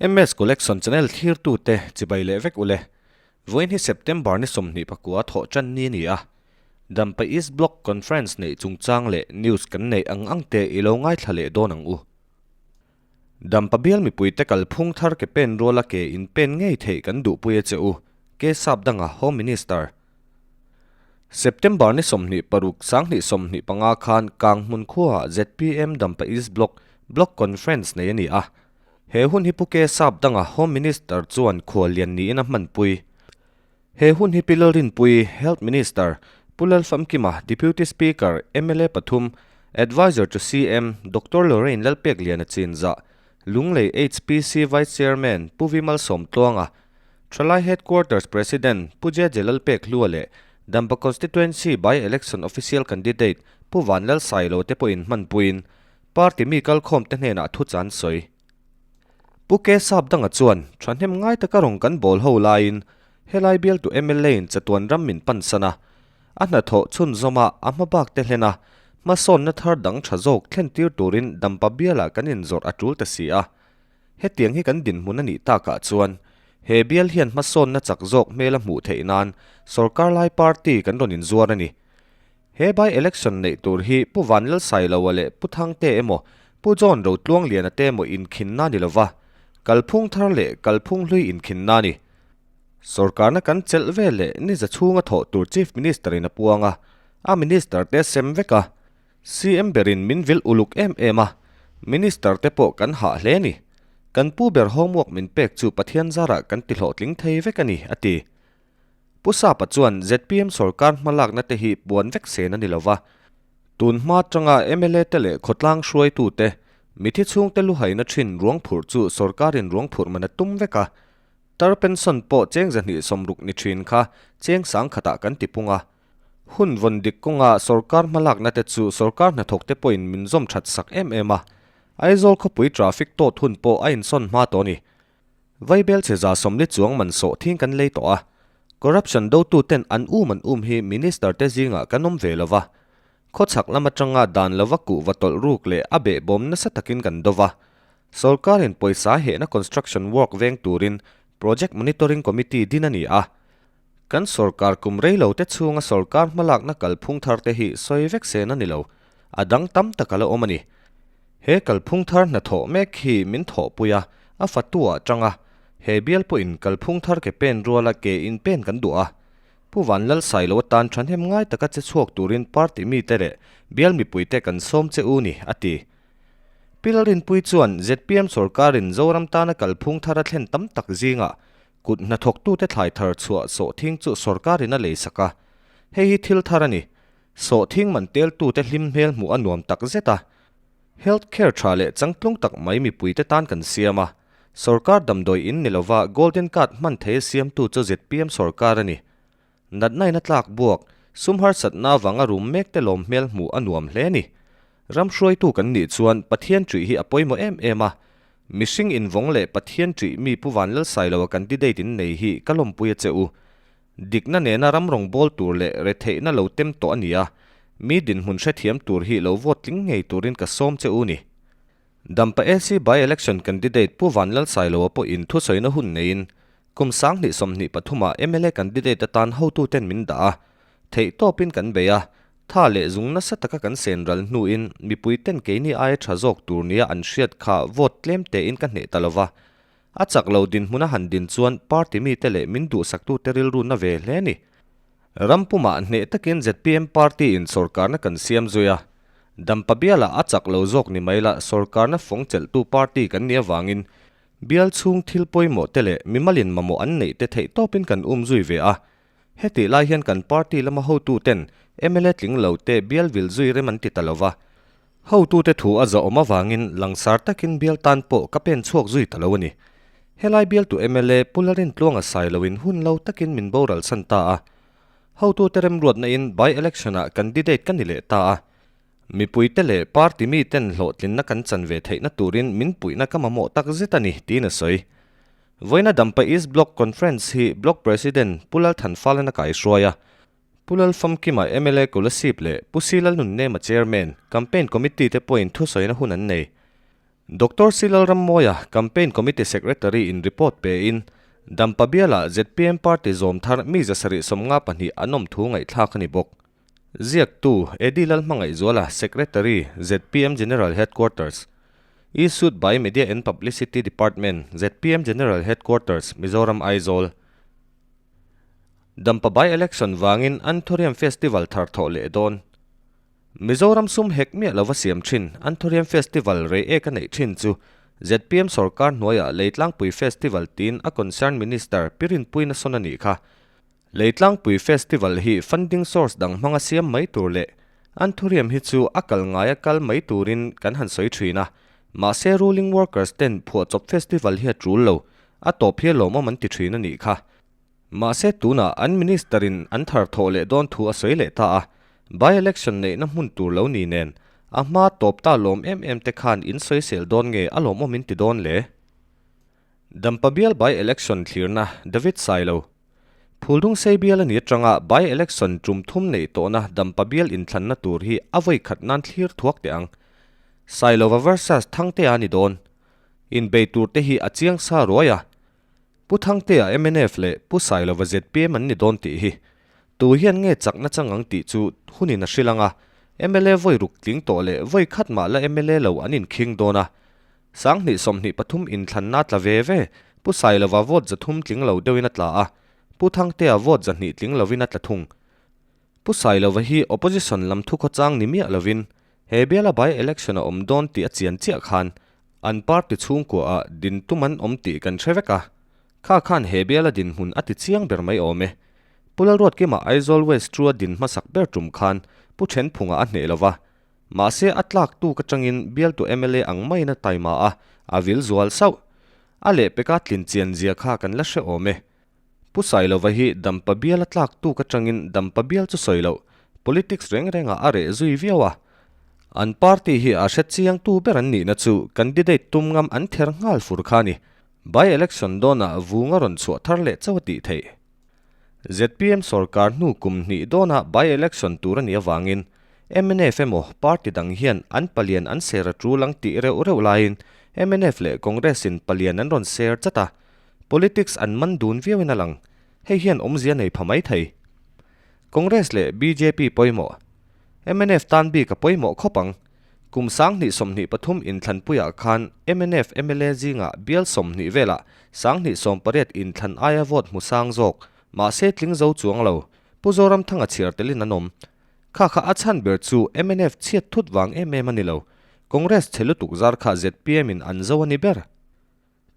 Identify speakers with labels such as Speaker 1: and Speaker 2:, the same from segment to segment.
Speaker 1: MS Collection channel thlirtute chibai leh vek ule. Vawiin hi September ni 24 thawh tan ni a ni a. Dampa East Block Conference neih chungchang leh news kan neih ang ang te i lo ngaithla leh dawn ang u. Dampa bial mipuite kalphung thar ke pen ruala ke in pen ngei theih kan duhpui a che u, Ke Sap danga Home Minister. September ni 26 2025 khan Kanghmun khuaah zpm Dampa East Block Block Conference nei a ni a. He hun hi Pu Ke Sap danga Home Minister chuan khuallian niin a hmanpui. He hun hi Pi Lalrinpuii, Health Minister, Pu Lalfamkima, Deputy Speaker, mla pathum, Adviser to CM, Doctor Lorraine Lalpekliana Chinzah, Lunglei HPC Vice Chairman Pu Vimal Sawmtluanga, Thalai Headquarters President Pu Jeje Lalpekhlua leh Dampa Constituency By-Election Official Candidate Pu Vanlalsailo te pawhin hmanpuiin party mi kalkhawmte hnenah thuchan sawi. Pu Ke Sap danga chuan thahnem ngai taka rawn kan bawl ho laiin helai bialtu mla in chatuan ram min pan san a, a hnathawh chhunzawm a, a hma bak te hlen a, hmasawnna thar dang tha zawk thlen tir turin Dampa bialah kan inzawrh a tul ta si a. Hetiang hi kan dinhmun a nih takah chuan he bial hian hmasawnna chak zawk hmel a hmuh theih nan sawrkar lai party kan rawn inzuar a ni. He by election neih tur hi Pu Vanlalsailoa leh Pu Thangte emaw Pu John Rotluangliana te emaw inkhinna ni lova, kalphung thar leh kalphung hlui inkhinna a ni. Sorkarna kan chelh ve leh ni za chhunga thawh tur Chief Minister in a puang a, a Minister te sem vek a, CM berin min vil uluk em em a, Minister te pawh kan hah hle a ni. Kan pu ber homework min pek chu Pathian zarah kan ti hlawhtling thei vek a ni, a ti. Pu Sapa chuan zpm sorkar hmalakna te hi puan vek sen a ni lova, tun hma atanga mla te leh khawtlang hruaitute, mithi chhungte luhaina thin ruang phurh chu sorkarin ruang phurh man a tum vek a. Tar pension pawh cheng 260 ni thin kha cheng sangkhatah kan ti pung a. Hun vawn dik kawnga sorkar hmalakna te chu sorkar hnathawkte pawhin min zawm that sak em em a. Aizawl khawpui traffic tawt hun pawh a insawn hma tawh a ni. Vaibel che 140 chuang man sawh thing kan lei tawh a, corruption dotu ten an um an um hi minister te zingah kan awm ve lova, khawchhak lam atanga dan lova kuhva tawlh ruk leh a behbawm nasa takin kan do va, sorkarin pawisa hehna construction work veng turin project monitoring committee din a ni a, kan sorkar kum reilo te chhunga sorkar hmalakna kalphung thar te hi sawi vek sen a ni lo, a dang tam tak a la awm a ni. He kalphung thar hnathawh mek hi min thawhpui a, a fatu ah tang a, he bial pawhin kalphung thar ke pen ruala ke in pen kan duh a. Pu Vanlalsailo atan thahnem ngai taka che chhuak turin party mite leh bial mipuite kan sawm che u ni, a ti. Pi Lalrinpuii chuan zpm sorkarin Zoram tana kalphung thar a thlen tam tak zingah kut hnathawktute thlai thar chhuah sawhthing chu sorkarin a leisak a, hei hi thil thar a ni. Sawhthing man teltute hlim hmel hmuh a nuam tak zet a. Health care tha leh changtlung tak mai mipuite tan kan siam a. Sorkar damdawi in ni lova Golden Card hman thei a siamtu chu zpm sorkar a ni. Natna in a tlak buak, sum harsatna avanga rum mek te lawm hmel hmuh a nuam hle a ni. Ram hruaitu kan nih chuan Pathian ṭih hi a pawimawh em em a. Mihring invawng leh Pathian ṭih mi Pu Vanlalsailoa candidate in nei hi ka lawmpui a che u. Dikna nena ram rawn bawl tur leh retheihna lo tem tawh a ni a, mi dinhmun hrethiam tur hi lo vote tling ngei turin ka sawm che u ni. Dampa AC by-election candidate Pu Vanlalsailoa pawhin thusawina hun neiin kum 2023 ah mla candidate atan hotuten min dah a, theihtawpin kan bei a, tha leh zung nasa taka kan sen ral hnuin mipuiten keini aia tha zawk tur nia an hriat kha vote tlem tein ka hneh ta lova, A chak lo dinhmun a han din chuan party mite leh min duhsaktute rilru na ve hle a ni. Ram pumah hneh takin zpm party in sorkarna kan siam zui a. Dampa bialah a chak lo zawk ni mai la sorkarna fawng chelhtu party kan nih avangin bial chhung thil pawimawh te leh mimalin mamawh an neih te theih tawpin kan um zui ve a. Hetih lai hian kan party lama hotuten mla tling lo te bial vil zui rem an ti ta lova. Hotute thu a zawh awm avangin langsar takin bial tan pawh ka pen chhuak zui ta lo a ni. Helai bialtu mla Pu Lalrintluanga Sailoin hun lo takin min boral san ta a. Hotute remruatna in by-election ah candidate ka ni leh ta a. Mipuite leh party miten hlawhtlinna kan chan ve theihna turin min puihna ka mamawh tak zet a ni, tiin a sawi. Vawiina Dampa East Block Conference hi Block President Pu Lalthanfalana kaihruai a. Pu Lalfamkima mla Kolasib leh Pu Silalnunnema Chairman, Campaign Committee te pawhin thusawina hun an nei. Doctor C Lalrammawia, Campaign Committee Secretary in report pe in, Dampa bialah zpm party zawm thar mi 752 an awm thu ngaihthlak a ni bawk. Ziaktu, Eddie Lalhmangaihzuala, Secretary, zpm General Headquarters. Issued by Media and Publicity Department, zpm General Headquarters, Mizoram Aizawl. Dampa by-election vangin Anthurium Festival thar thawh leh dawn. Mizoram sum hek miah lova siam thin Anthurium Festival rei ek a neih thin chu zpm sorkar hnuaiah Leitlangpui Festival tiin a concern Minister Pi Rinpuina sawn a nih kha. Leitlangpui Festival hi funding source dang hmanga siam mai tur leh Anthurium hi chu a kal ngaia kal mai turin kan han sawi thin a, mahse ruling workers ten phuahchawp festival hi a tul lo, a tawp hi a lawmawm an ti thin a nih kha. Mahse tunah an Minister in an thar thawh leh dawn thu a sawi leh ta a, by-election neihna hmun tur lo ni nen, a hma tawp ta lawm em em te khan in sawisel dawn nge a lawmawm in ti dawn le? Dampa bial by-election thlirna David Sailo Phuldung sei bial a ni atanga by-election tum thum neih tawhna Dampa bial inthlanna tur hi a vawi khat nan thlir thuak teh ang. Sailova versus Thangtea ni dawn. Inbei tur te hi a chiang sa ruai a. Pu Thangtea mnf leh Pu Sailova zpm an ni dawn tih hi tu hian nge chakna chang ang tih chu hunin a hrilh ang a, mla vawi ruk tling tawh leh vawi khat mah la mla lo an inkhing dawn a. 2023 inthlanna tla ve ve Pu Sailova vote 300 tling lo deuhin a tla a, Pu Thangtea vote 200 tling lovin a tla thung. Pu Sailova hi opposition lam thukhawchang ni miah lovin he biala by election a awm dawn tih a chian chiah khan An party chhungkua ah din tum an awm tih kan hre vek a, kha khan he biala dinhmun a ti chiang ber mai awm e. Pu Lalruatkima Aizawl West True a din hmasak ber tum khan Pu Thenphunga a hneh lova, mahse a tlak tuk atangin bialtu mla ang maiin a taima a, a vil zual sauh. A lehpeka tlin chian zia kha kan la hre awm e. Pu Sailova hi Dampa bial a tlak tuk atangin Dampa bial chu sawi loh, politics reng rengah a reh zui viau a. An party hi a hre chiang tu ber an nihna chu candidate tum ngam an ther nghal fur kha a ni. By election dawnah vung a rawn chhuah thar leh chauh a tih theih. Zpm sorkar hnu kum hnih dawnah by election tur a nih avangin mnf emaw party dang hian an palian an ser a tul ang tih reuh reuh laiin mnf leh Congress in palian an rawn ser chat a. Politics an man dun viauin a lang. Hei hian awmzia nei pha mai thei. Congress leh bjp pawimawh. Mnf tan bik a pawimawh khawp ang. Kum 2023 inthlanpuiah khan mnf mla zingah bial 20 velah 2080 inthlan aia vote hmu sang zawk, mahse tling zo chuang lo, Pu Zoramthanga chhiar telin an awm. Kha kha a chhan ber chu mnf chhiat thut vang em em a ni lo. Congress chhe lutuk zar kha zpm in an zo a ni ber.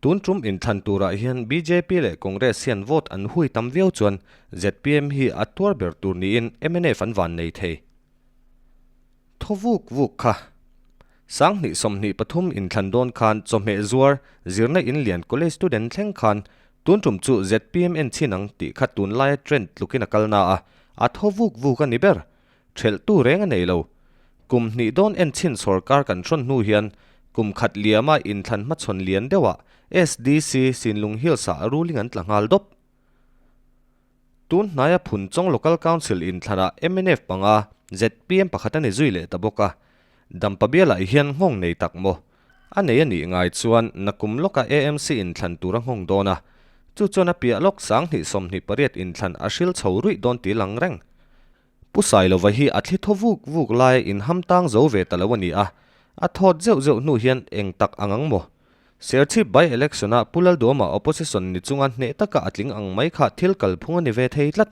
Speaker 1: Tun tum inthlan turah hian bjp leh Congress hian vote an hui tam viau chuan zpm hi a tuar ber tur niin mnf an van nei thei. Thaw vuk vuk kha. 2023 inthlan dawn khan chawhmeh zuar zirna in lian college student thleng khan tun tum chu zpm en chhin ang tih kha tunlaia trend tlukin a kal na a, a thaw vuk vuk a ni ber. Thelhtu reng a nei lo. Kum hnih dawn en chhin sorkar kan hrawn hnu hian kum khat liama inthlan hmachhawn lian deuhah SDC Sinlung Hills-ah ruling an tla nghal dawp. Tun hnaia Phunchawng Local Council inthlanah mnf panga zpm pakhat a ni zui leh ta bawk a. Dampa bialah hian nghawng nei tak maw? A nei a nih ngai chuan nakum lawka AMC inthlan tur a nghawng dawn a, chu chuan a piah lawk 2028 inthlan a hril chho ruih dawn ti lang reng. Pu Sailova hi a thli thaw vuk vuk lai inham tang zo ve ta lo a ni a, a thawt zeuh zeuh hnu hian eng tak ang ang maw? Serchhip by election ah Pu Lalduama opposition ni chunga hneh taka a tling ang mai kha thil kalphung a ni ve thei tlat.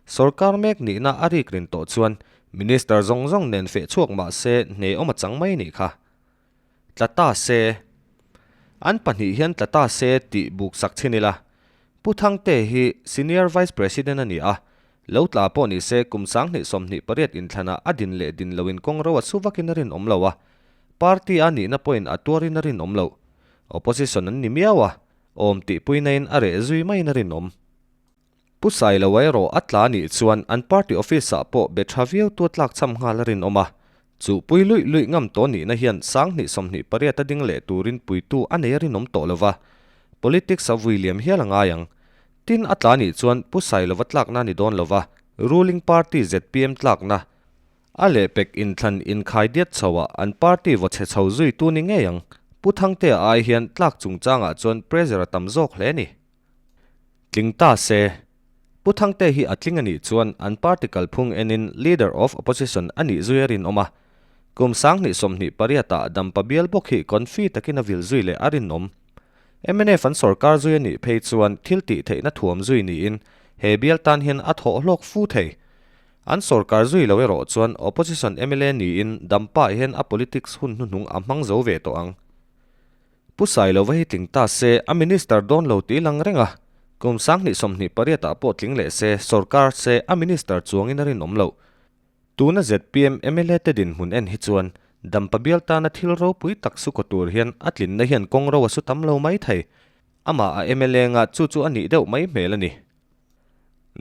Speaker 1: Sorkar mek nihna a rik rin tawh chuan Minister zawng zawng nen feh chhuak mah se hne awm a chang mai nih kha. Tla ta se. An pahnih hian tla ta se tih buk sak chhin ila. Pu Thangte hi Senior Vice President a ni a, lo tla pawh ni se kum 2028 inthlanah a din leh din loin kawng ro a su vakin a rinawm lo a, party a nihna pawhin a tuarin a rinawm lo. Opposition an ni miau a, awm tihpuinain a reh zui maiin a rinawm. Pu Sailoa erawh a tla nih chuan an party office ah pawh be tha viau tu a tlak cham nghal a rinawm a. Chu pui luih luih ngam tawh nihna hian 2028 a ding leh turin puitu a nei a rinawm tawh lova. Politics a vui liam hial a ngai ang. Tin a tla nih chuan Pu Sailova tlakna a ni dawn lova, ruling party zpm tlakna a lehpek inthlan inkhai diat chho ah an party vaw chhe chho zui tu ni ngei ang. Pu Thangtea ai hian tlak chungchangah chuan pressure a tam zawk hle a ni. Tling ta se. Pu Thangtea hi a tling a nih chuan an party kalphung enin Leader of Opposition a nih zui a rinawm a. Kum 2028 ah Dampa bial bawk hi confi takin a vil zui leh a rinawm. Mnf an sorkar zui a nih phei chuan thil tih theihna thuam zui niin he bial tan hian a thawh hlawk fu thei. An sorkar zui lo erawh chuan Opposition mla niin Dampa hian a politics hun hnuhnung a hmang zo ve tawh ang. Pu Sailova hi tling ta se a minister dawn lo tih lang reng a, kum 2028 ah pawh tling leh se sorkar se a minister chuangin a rinawm loh. Tuna zpm mla te dinhmun en hi chuan Dampa bial tana thil ropui tak su kaw tur hian a tlinna hian kawng ro a su tam lo mai thei. Amah a mla nga chu chu a nih deuh mai hmel a ni.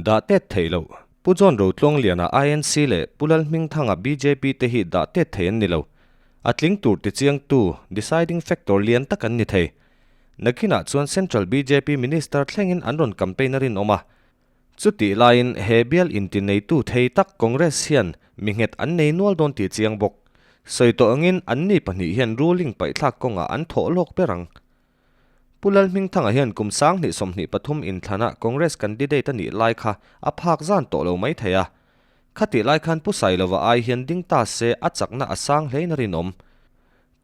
Speaker 1: Dah tet thei lo. Pu John Rotluangliana INC leh Pu Lalhmingthanga bjp te hi dah tet thei an ni lo. A tling tur tichiangtu, deciding factor, lian tak an ni thei. Nakinah chuan Central bjp Minister thlengin an rawn campaign a rinawm a. Chutih laiin he bial intineitu thei tak Congress hian mi nghet an nei nual dawn tih chiang bawk. Sawi tawh angin anni pahnih hian ruling paihthlak kawngah an thawh lawk ber ang. Pu Lalhmingthanga hian kum 2023 inthlana Congress candidate a nih lai kha a phak zan tawh lo mai thei a. Khatih lai khan Pu Sailova ai hian ding ta se a chakna a sang hlein a rinawm.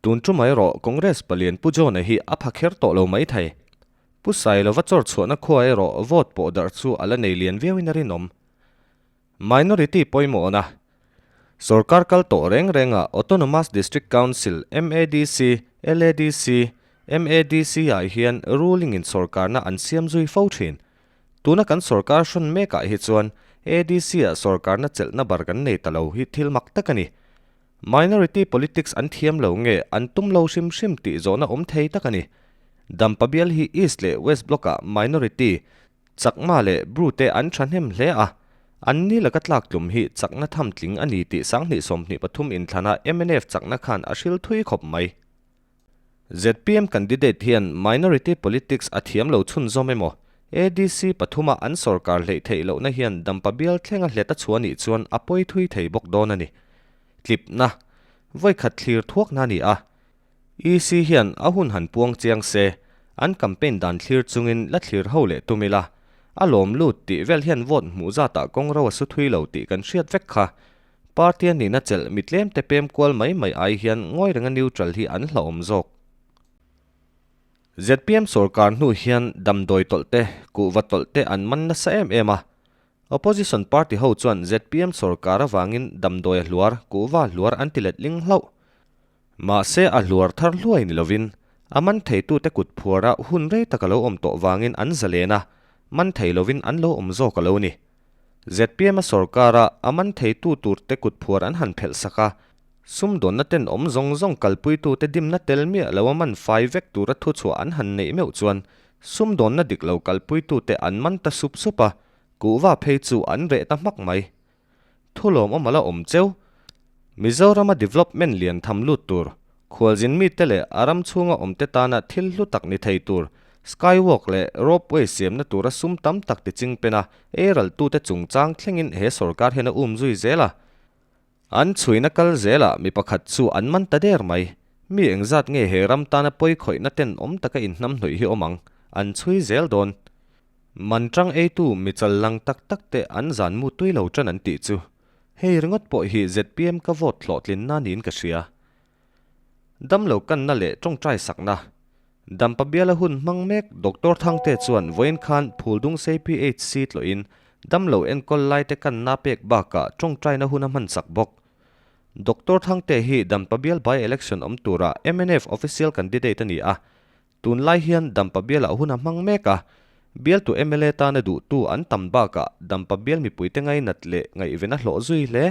Speaker 1: Tun chu mai rawh Congress palian Pu John-a hi a pha kher tawh lo mai thei. Pu Sailova chawr chhuahna khua erawh vote pawh darh chu a la nei lian viauin a rinawm. Minority pawimawhna Sorkar kal tawh reng rengah Autonomous District Council, MADC, LADC, MADC ah hian ruling in sorkarna an siam zui fo thin. Tuna kan sorkar hrawn mekah hi chuan ADC ah sorkarna chelhna bar kan nei ta lo hi thil mak tak a ni. Minority politics an thiam lo nge an tum lo hrim hrim tih zawhna awm thei tak a ni. Dampa bial hi East leh West Block-ah minority, Chakma leh Bru te an thahnem hle a, an ni laka tlak tlum hi chakna tham tling a ni tih 2023 inthlana mnf chakna khan a hril thui khawp mai. Zpm candidate hian minority politics a thiam lo chhunzawm emaw, ADC pathuma an sorkar hleih theih lohna hian dampa bial thlenga hlet a chhuah nih chuan a pawi thui thei bawk dawn a ni. Tlipna, Vawikhat thlir thuakna a ni a, EC hian a hun han puang chiang se, an campaign dan thlir chungin la thlir ho leh tum ila, a lawm lut tih vel hian vote hmuh zatah kawng ro a su thui lo tih kan hriat vek kha. Party a nihna chelh mi tlem te pem kual mai mai ai hian ngawi renga neutral hi an hlauhawm zawk. Zpm sorkar hnu hian damdawi tawlh te, kuhva tawlh te an man nasa em em a. Opposition party ho chuan zpm sorkar avangin damdawi a hluar, kuhva hluar an ti letling hlauh. Mahse a hluar thar hluai ni lovin a man theitute kut phuara hun rei tak a lo awm tawh vangin an zalen a, man thei lovin an lo awm zawk a lo ni. Zpm a sorkara a man theitu turte kut phuar an han phelh sak a, sumdawnna tenawm zawng zawng kalpuitute dimna tel miah lo a man fai vek tura thuchhuah an han neih meuh chuan sumdawnna dik lo kalpuitute an man ta sup sup a, kuhva phei chu an reh ta hmak mai. Thu lawmawm a la awm cheu. Mizorama development lian tham lut tur, khualzin mite leh a ram chhunga awmte tana thil hlu tak ni thei tur, skywalk leh ropeway siamna tura sum tam tak ti ching pen a, eiraltute chungchang thlengin he sorkar hian a um zui zel a. An chhuina kal zelah mi pakhat chu an man ta der mai. Mi engzat nge he ram tana pawi khawihna tenawm taka inhnamhnawih hi awm ang? An chhui zel dawn. Man tang eitu mi chal lang tak tak te an zan mu tui lo tan an tih chu. Hei ringawt pawh hi zpm ka vote hlawhtlinna niin ka hria. Damlo kanna leh tawngtai sakna. Dampa biala hun hmang mek Doctor Thangte chuan vawiin khan Phuldungsei PHC tlawhin damlo enkawl laite kanna pek bakah tawngtaina hun a hman sak bawk. Doctor Thangte hi Dampa bial by election awm tura mnf official candidate a ni a, Tunlai hian Dampa bialah hun a hmang mek a, bialtu mla tana duhtu an tam bakah Dampa bial mipuite ngainat leh ngaihven a hlawh zui hle.